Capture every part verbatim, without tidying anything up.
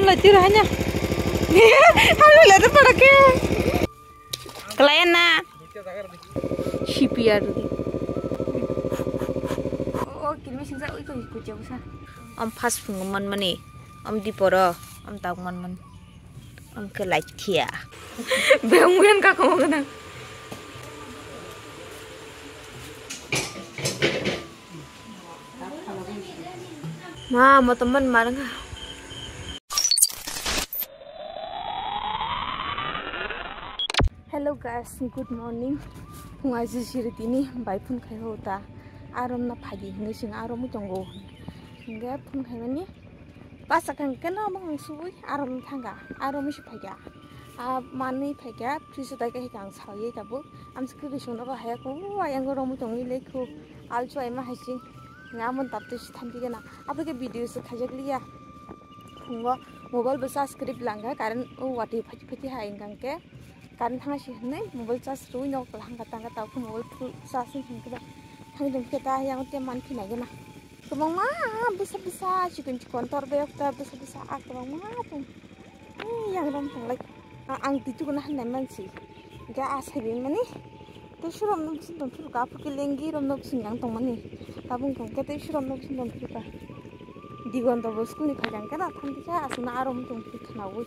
Lati rahanya. Halo lati pada ke. Kelayan na. C P R di. Oh, kini mesin sa, oi, kau ikut jauh sa. Om pas pengumuman mani. Om di poro. Om tahu man man. Om ke light kia. Bengwen kakak mau kena. Ma, mo teman marang. Hello guys, good morning. Phung aji siri tini bai phun khai ho ta. Arom na phagi hinwi sing arom tongo. Hingga phun khai mani. Basa kang keno bang subui arom thanga. Arom si phaga. A manwi phaga, friso dai kai kang sawi tabuk. Am sikri sung no haya ko wa yang rom tongwi lekho. Alchu ai ma hai sing. Nga mon tap tu si thampi gana. Abo ke video se khajak liya. Phungo mobile bo charge kwrwi bwlanga, current o watwi phati phati ha wngkha hwnkhe current thangna si hwnwi mobile charge rwui nok kwlwng hangkha tangkha, tabuk mobile full charge wngkha hwnkhe ba thangwi tongkhe ta yang tei man phinai gana. Kwbangma bwsa bwsa chikon chikon tor beyok ta bwsa bwsa a kwbangma tong. Yang rom tonglai. Ang twi tukuna hwnwi mansi. Hwnkhe a saibai mani. Tei suromno bising tongphuru ka, aphuru khe lengi romno bising yang tongmani. Tabuk wngkha hwnkhe tei suromno bising tongphuru ka. Digonta bo school ni phaikha hwnkhe na thanti khe aswkno a rom tongphuru khwnaui.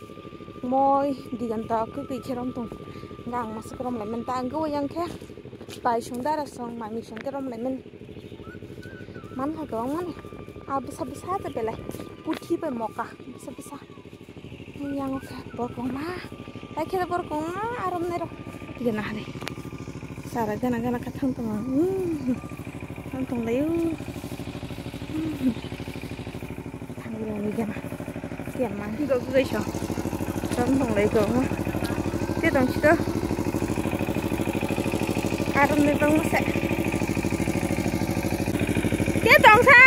Moi Digonta kwtwi khe rom tong. Hwnkhe ang masa khe rom laimani ta hwnkhe o yang khe pai song dara song mami song khe rom laimani. Mankha kwbangmani. A bwsa bwsa ta belai. Puthi bai moka bwsa bwsa. Yang oke, borok wngma. Tai khe borok wngma, arom nero. Tiga nah de. Sara gana gana kathang tongo. Hmm. Thang tong layo. Hmm. Thang layo gana. Tiga mang. Tiga gue so. Thang tong layo ko. Tiga tong sito. Arom ni tong masa. Ke tong sa.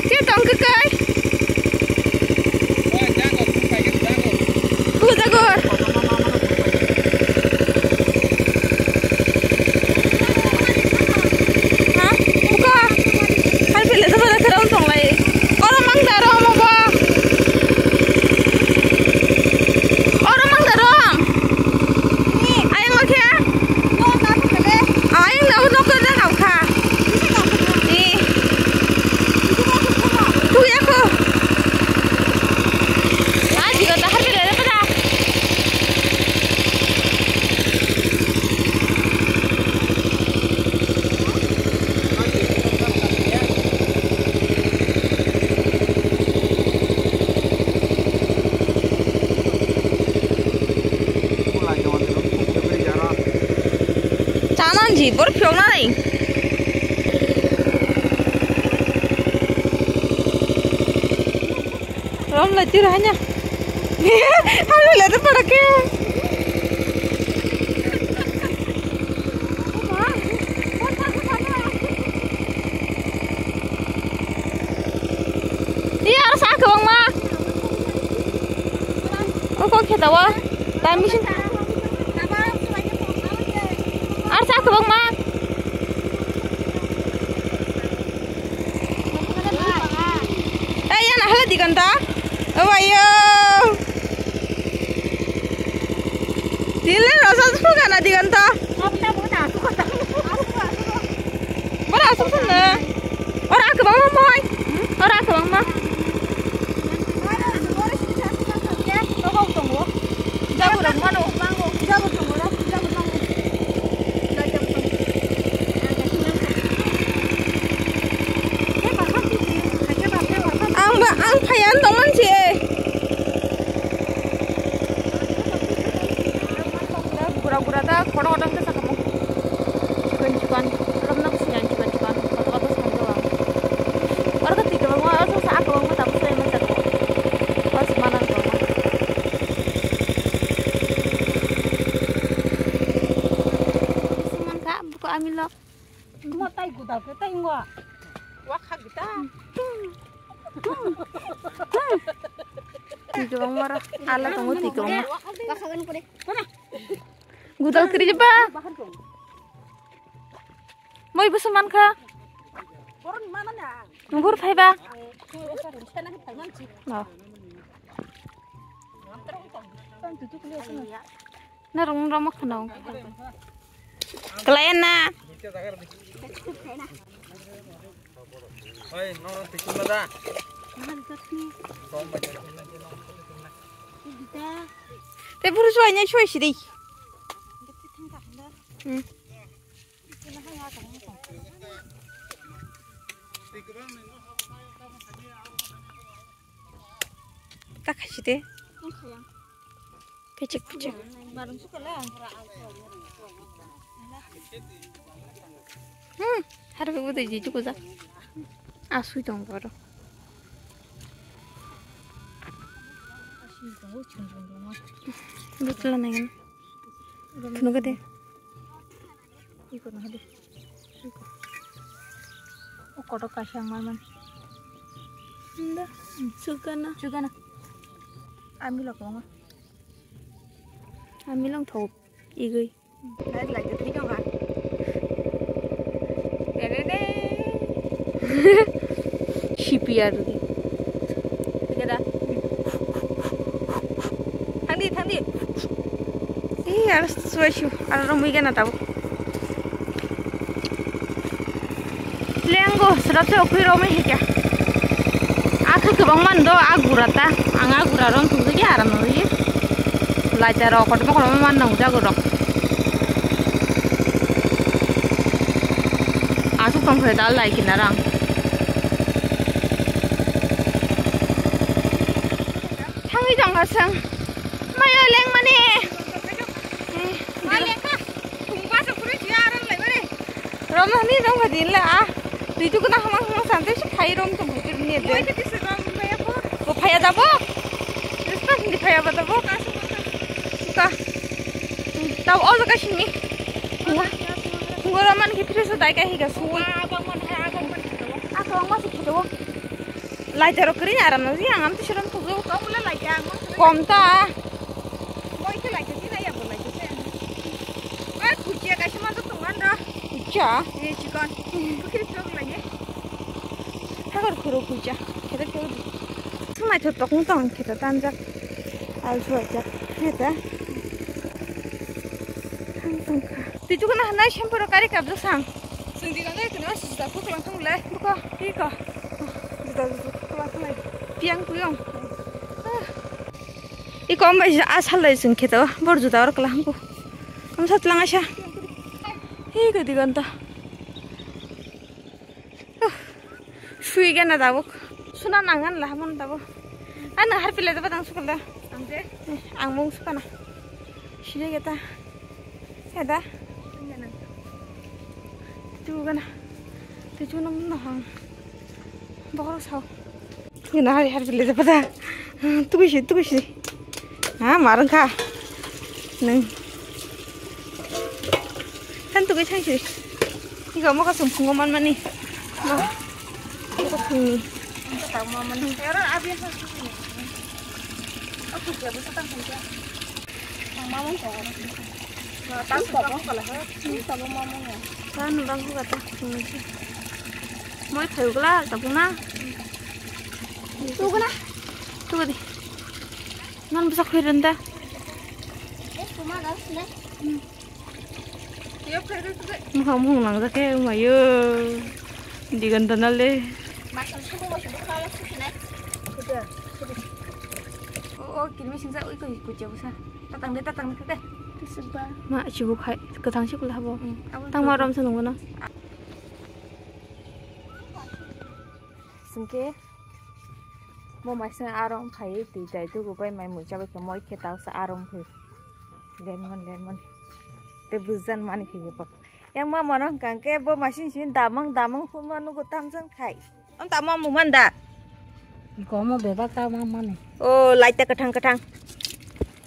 Ke tong ke kai. Ku jago. Ha? Buka. Hal pele to pada kerang tong lai. Oro mang daro mo ba. Oro mang daro. Ayang oke. Ayang na no kena kau kha. Ni. Tu ya ko. Aji ko tahar pele pada. Chananji, bor phiyok na nai. Rom lai tiro hanya. Hal lai tu pada ke. Iya, aro sa kwbangma. O kok kheta o. Tai machine. Aro sa kwbangma. Ei, yana hala Digonta. O ayo. Dile rosa suka na Digonta. Bora asuk sana. Ora kwbangma moi. Ora kwbangma. Jago rok mano. Jago tongo, jago tongo. Ang ba, ang phaiya tongmani se. Gura gura da, kotor kotor khe sakamo. Chikon chikon, romno bwswng yang chikon chikon, kotor kotor sanjao ang. Oro khe twi kwbangma, oro sa kwbangma tabuk swlaiman jago. Oro se manang kwbangma. Bwswng mankha, buko amilo. Mo tai gudal khe tai ngo. Wa kha gita. Twi kwbangma ro, ala tongo twi kwbangma. Gudal kwrwi ba. Moi bwswng mankha. Nubur phaiba. Oh. Na rung rama khana. Kelayan na. Oi, no, no, tikun na da. Te buru suai nyai suai sidi. Hmm. Ta khaisi de. Pichik pichik. Hmm, har bebo de jiju kuja. Asui tong boro. Butla nai gana. Phunuk de. Iko na hadi. Iko. O kotor kaisa ang mar man. Nda. Chugana. Chugana. Ami lo koma. Ami long thok. Igui. Nai lai de thik ha. Dere de. Sipi aru de. Thik da. Thangdi, thangdi. Ih, aro suai su, aro romwi gana tabo. Lengo, srap se okhui romwi hikya. Akhe kwbang man do, a gura ta. Ang a gura rom thung ya aram no ye. Lai ta ro, kotor kotor man nang jago rok. Asuk tong khe dal lai kinarang. Thangwi tong asang. Maya leng mani. Eh, ma leng kha. Thung ba sa khurui siya aram lai mani. Rom ni dong ba din la. Tui tu kuna hama hama san te khai rom tong ni de. Oi, kiti se rom ba ya ko. Ko phaya da bo. Respect ni phaya ba da bo. Ka su ka. Ka. Tau o ka sini. Ngora man ki phire so dai ka hi ga su. Abang man ha, abang man. Ako ang ma se khito. Lai jaro kri aram no ji ang am ti siram tu. Ko mula lai ja ang. Kom ta. Moi ke lai ke na ya bo lai ke. Ai kuchia ka sima to tungan da. Kuchia. Ye chikon. Kukri sok lai. Hakor khuru kuchia. Khete khuru. Sumai to tokung tong khete tanjak. Al suai jak. Khete. Thang tongkha. Twi chukuna hanai shampoo rok kari kap jak sang. Chwng di ganai kunu juta phuklang thang le. Buko, iko. Juta juta phuklang thang le. Piang puyong. Ah. Iko ambai a salai chwng kheto. Bor juta or kala hangko. Am satlang aisa. Iko di ganta. Huh. Sui gana tabuk. Suna nangan lah mon tabuk. Ana har pile dapat ang sukul da. Ang je? Eh, ang mung sukana. Sini kita. Ada. Ini nang. Tu gana. Tu chu nam no hang. Bokrok sao. Gana hari hari pile dapat da. Tugui si, tugui si. Ha, marang kha. Neng. Kan tugui thang si. Iko mo kasum phungo man mani. Mo. Iko phungni. Tang ma mani. Ero abi ha. Aku siapa setang kerja. Tang ma man tang. Tang tang kala ha. Tang ma man ya. Kan bang ku kata phungni si. Moi thayu kala tabung na. Tu kena. Tu kadi. Nan bisa khui renda. Eh, cuma dah sini. Mukhang mukhang nang jakhe mayo. Digan dana le. Masuk suku masuk buka lah sini. Sudah. O, o, kini sing sa, ui, kau ikut jauh sa. Tatang deh, tatang deh, deh. Sudah. Ma, sibuk hai, ketang sibuk lah bo. Hmm, abang Tang tu. Marom sa nunggu na. Singke. Bo maising arom phai twi tai tugu bai mai mui chabai khe moi khe tausa arom phai. Lemon lemon. Te bujan mani khe bo. Yang ma mano hwnkha khe bo maising sini damang damang phunma nugo tamjang khai. Am tamo muman da. Gomo bebak ta ma mani. O laita kathang kathang.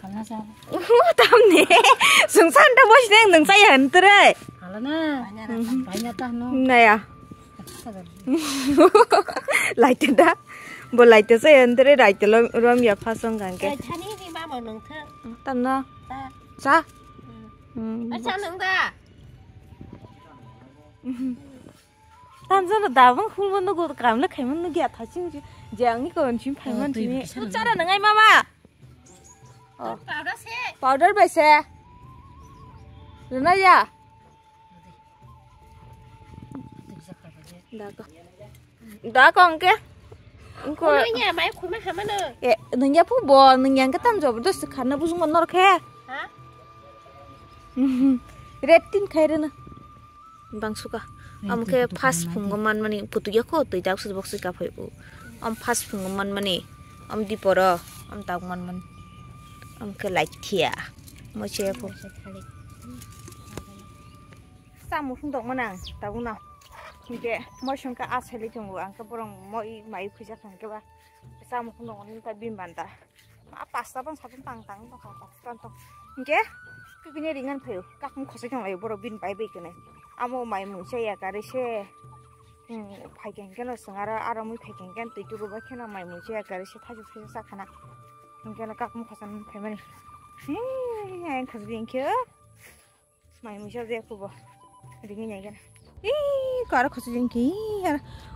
Kana sa. Tamni. Sungsan ta bo sineng nang saya hantre. Hala na. Banyak ta no. Naya. Laita da. Bo laita se andre raita lo rom ya phasong gangke. Eh, thani ni mama nung the. Tamno. Ta. Sa. Hmm. Hmm. Asa nung da. Tanjano dabang khulmo nugo kamle khaimo nugi athaching je angni ko onchim phaimo chini. Chara nangai mama. Oh. Powder se. Powder bai se. Runa ya. Dako. Dako angke. Angko. Nanya mai khuma hamano. Eh, nanya pu bo, nanya angke tam jabardast khana bujung manor khe. Ha? Red tin khairena. Bang suka. Am khe first phungo manmani putu ya ko twi dak sujak sui kaphai u. Am first phungo manmani. Am diporo. Am tak manmani. Am khe light thia. Mo che ko. Samung phung dok manang tabuk na. Hingke mo sungka asai le tongo ang khe borong mo i mai khujak hingke ba. Samung phung dok manang ta bim banda. Ma pasta tong satung tang tang tong tang tong tong. Hingke kikini ringan phayo kakung khosoi tong layo borok bini bai bai kene. Amo mai mungsa ya kare se. Hmm, phai keng keno sengara aro mui phai keng ken twi tuku bai kheno mai mungsa ya kare se thajak thajak sa khana. Hingke no kakung khosan phaimani. He, ayang khosoi hingke. Mai mungsa ya kubo. Ringi nai gana. Ih, karo khosoi hingke.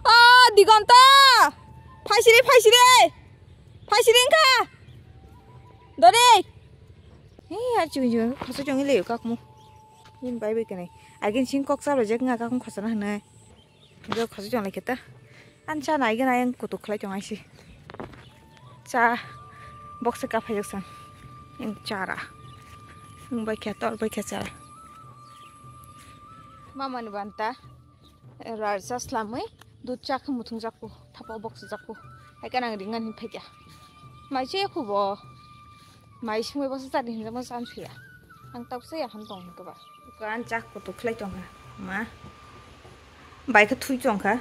Oh, Digonta! Phaisiri, phaisiri! Phaisiri wngkha! Dori! He, ar chungi chungi khosoi chungi leyo kakmu. Yin bai bai kanai. Agin sing kok chalo jek nga kakmu khosana hanai. Jok khosoi chungi leketa. An cha nai gana yang kutuk khlai chungi si. Cha box ka phai jok san. Yang chara. Yang bai kya tor bai kya chara. Mama ni banta. Rarsa slamwi dud chakhe muthung jakku, thapa boksa jakku. Hai kanang ringan hin phaikya. Mai che khubo. Mai sumai basa chari hinjak ma chan suya. Ang tabsa ya han tong hinka ba. Kan chak kutuk khlai tongkha. Ma. Bai khe thui tongkha.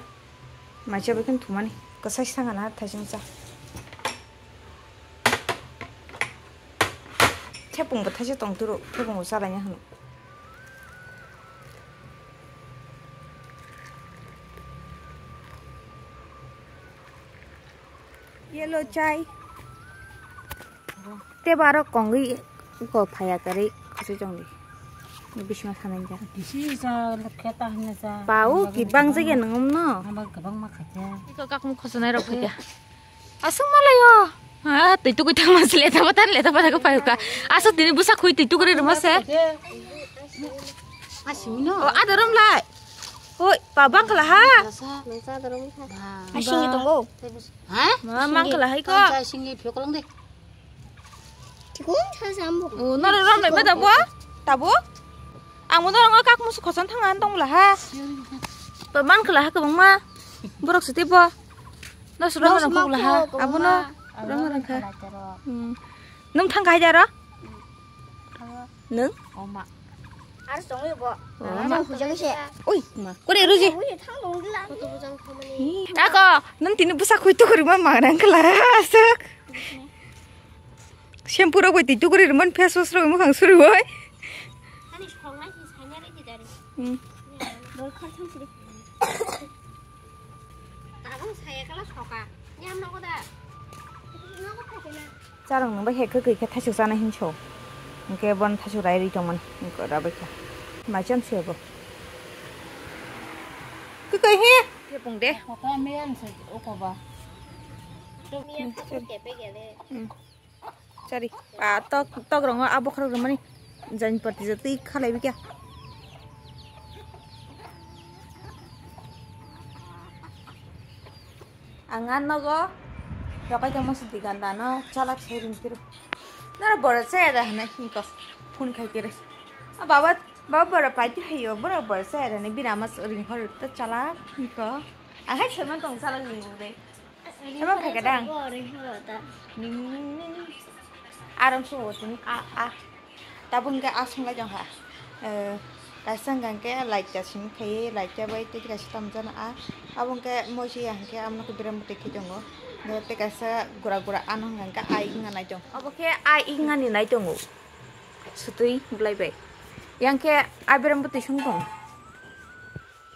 Mai che bai khe thumani. Kasai sanga na thaising cha. Thepung bo thaise tong turu. Thepung bo chalai ya hanu. Yellow chai. Te baro kongwi ko phaya kari khasi jongdi. Bisma sananja. Bisi sa kheta hanya sa. Pau ki bang jage nangom no. Ama gabang ma khaja. Iko kakmu khosanai rok khaja. Aswk malayo. Ha, twi tukui thangma se letha bata letha bata ko phaikha. Aswk tini bwsa khui twi tukuri rwma se. Aswk no. O, adarom lai. Oi, pa bangkhala ha. Nasa. Nasa adarom kha. Aswk ni tongo. Ha? Ma mangkhala hai ko. Aswk ni phiokolong de. Thikun tha jambo. O, noro rom lai ma da bo? Tabo? Ang mo norong kak musu khosan thang an tong la ha. Pa mangkhala ha kwbangma. Borok siti bo. No sura no kok laha. Abono rang rang kha. Hmm. Nung thang kai daro? Nung? Oma. Ar song yo bo. Oma. Hujang se. Oi, ma. Kore ruji. Oi, thang dong dila. Ako, nung tini busa khui to kori ma mangrang khala asuk. Shampoo rok bai twi tukuri rwmani face wash rok mukhang suri bai. Ani songnai se sanya re jidari. Hmm. Dol khar thang siri. Tabang saya kala soka. Nyam nogo da. Nogo thakena. Charang nang bai hekhe khe khe thaisuk chana hinso. Hingke bon thaisuk rai ri tongmani. Hingke rabai kha. Maicham se bo. Khe kai he. Khe pung de. Kota me an se oko ba. Miya khatung kepe gele. Hmm. Chari, pa tok, tok rongo abo khorok rwmani jani pati jatwi khalai bikya. Ang a nogo rokai tongma se diganda no chalak se ring tiro. Nara bora chaya da hwnwi hingko phone khai kere. A baba, baba bora paiti hayo, bora bora chaya da hwnwi bini ama ring hor ta chalak hingko. Ang hai sema tong chalak ring ring. Ema phaikha dang. Ning, ning, ning, ning. Aram suo tini a, a. Tabuk hingke a songlai tongkha. Eh, kaisa hingka hingke light ya simi khaye, light ya bai tei kaisa tamjana a. Abo hingke moisi ya hingke amno khe berem bwtwi khe tongo. Tei kaisa gura gura ano hingka hingke a ing nai tong. Abo khe a ing ani nai tongo. Sutwi bolai bai. Yang khe a berem bwtwi song tong.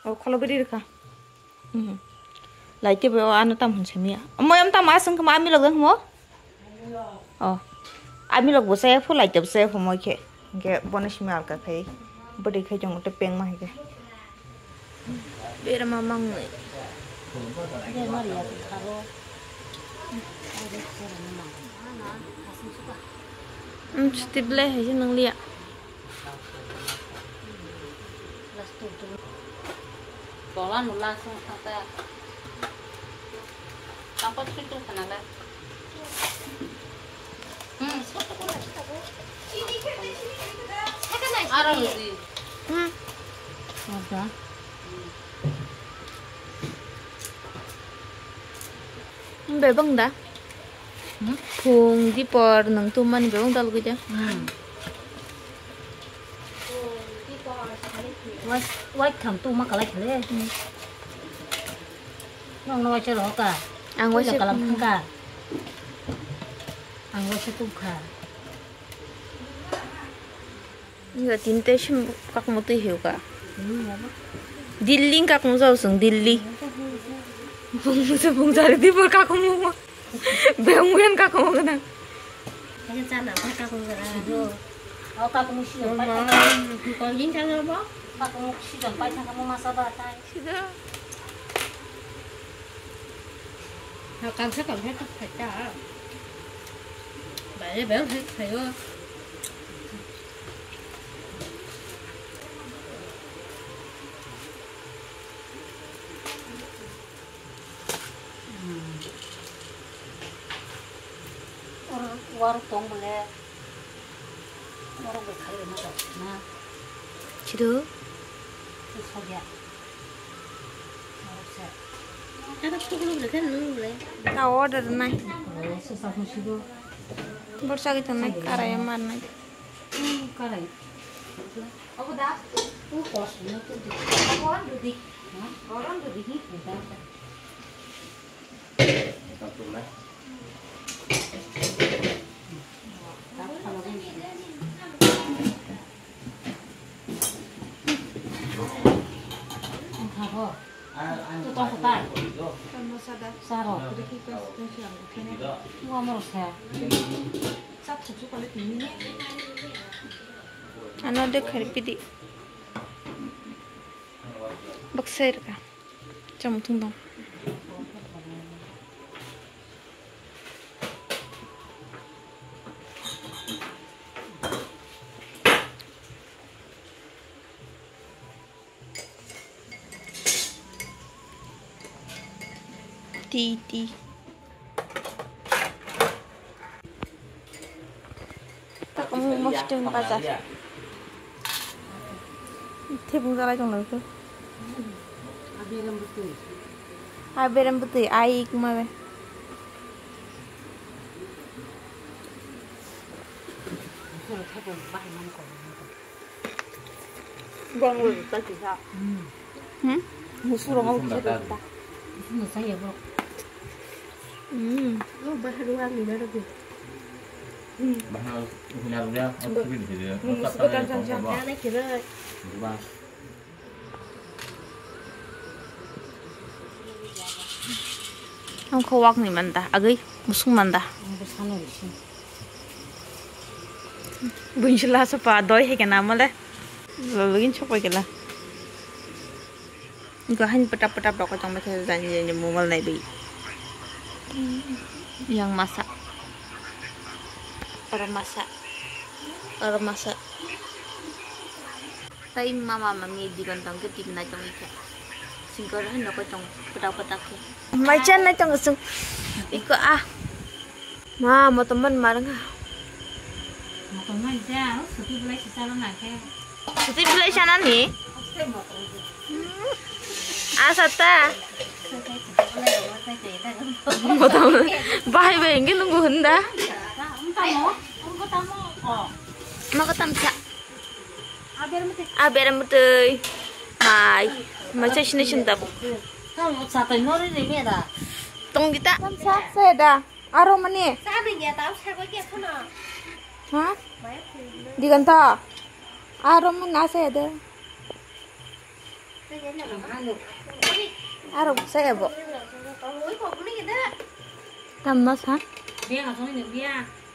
O kholo biri rwkha. Mhm. Lai tebo o ano tam hwn samiya. Omo em tam aswng kama amilok dang mo? O. Amilok bo saya phu lai tebo saya phu moi khe. Hingke bono simi alka khai. Bwdwi khai tong te peng ma hingke. Berma mangnwi. Hmm, chuti belai hai se nang liya. Tola nula sung thangta. Tangkol sui tu khana le. Hmm. Aro di. Hmm. Ada. Bebang da? Hmm? Phung dipor nang tu mani bebang da lagi ja. Hmm. Wai, wai kham tu ma kalai khale. Hmm. Nong no waisa roka. Ang waisa kalam hmm. Thangka. Ang waisa tukha. Nga tinte sim kakmo twi hiuka. Hmm, ya ba. Dilli kakmo jao sung Dilli. Bung se bung jari di bor kakmo. Beng wen kakmo kana. Ini chana ba kakmo kana do. Au kakmo si pai. Kau jin chana ba? Kakmo si pai kakmo masa ba tai. Sida. Ha, kamsa kamsa tak phacha. Bai bai hai khayo. Hmm. Or, war tong bole. Chido. Ta order nai. Borsa kita nai karaya mar nai. Karai. Ano de kharpidi. Baksa rwkha. Chamung thung tong. Ti, ti. Takamung mostung bajar. Thebung jalai tong lagikhe. Aberem bwtwi. Aberem bwtwi, ai ikma be. Bang lo ta kisa. Hmm? Musu rong au kisa ta. Musu no saya bro. Hmm. Lo bahar wa ni na ro. Hmm. Bahar hina ro ya, au kisa ni kisa. Musu ka kan kan kan. Ba. Ang kho wak ni manda, agwi musung manda. Ang bo sano risi. Bunsi la sapa doi hai kena mole. Lologin chok pai kela. Iko hain petap petap rok tong bai khe jani jani mobile nai bai. Yang masa. Oro masa. Oro masa. Tai mama mami digon tong ke tip nai tong ikha. Singkor hai nokoi tong petak petak ke. Mai chan nai tong sung. Iko ah. Ma motom man mar nga. Motom nai ja, suti belai sisa na ke. Suti belai sana ni. Asa ta. Motom bahai bai engke lungu hunda. Maka tamsa. A berem bwtwi. Mai. Mai chai sini sini tabuk. Tong kita. Tamsa saya da. Aro mani. Ha? Diganta. Aro mani na saya da. Aro saya bo. Tamna sa.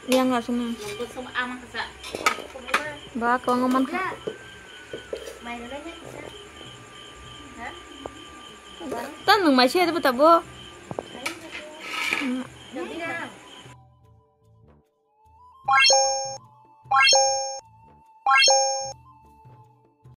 Yang asung ni. Ba ko ngaman kha. Mai na na ni kisa. Ha? Ta nwng mai se abo tabo.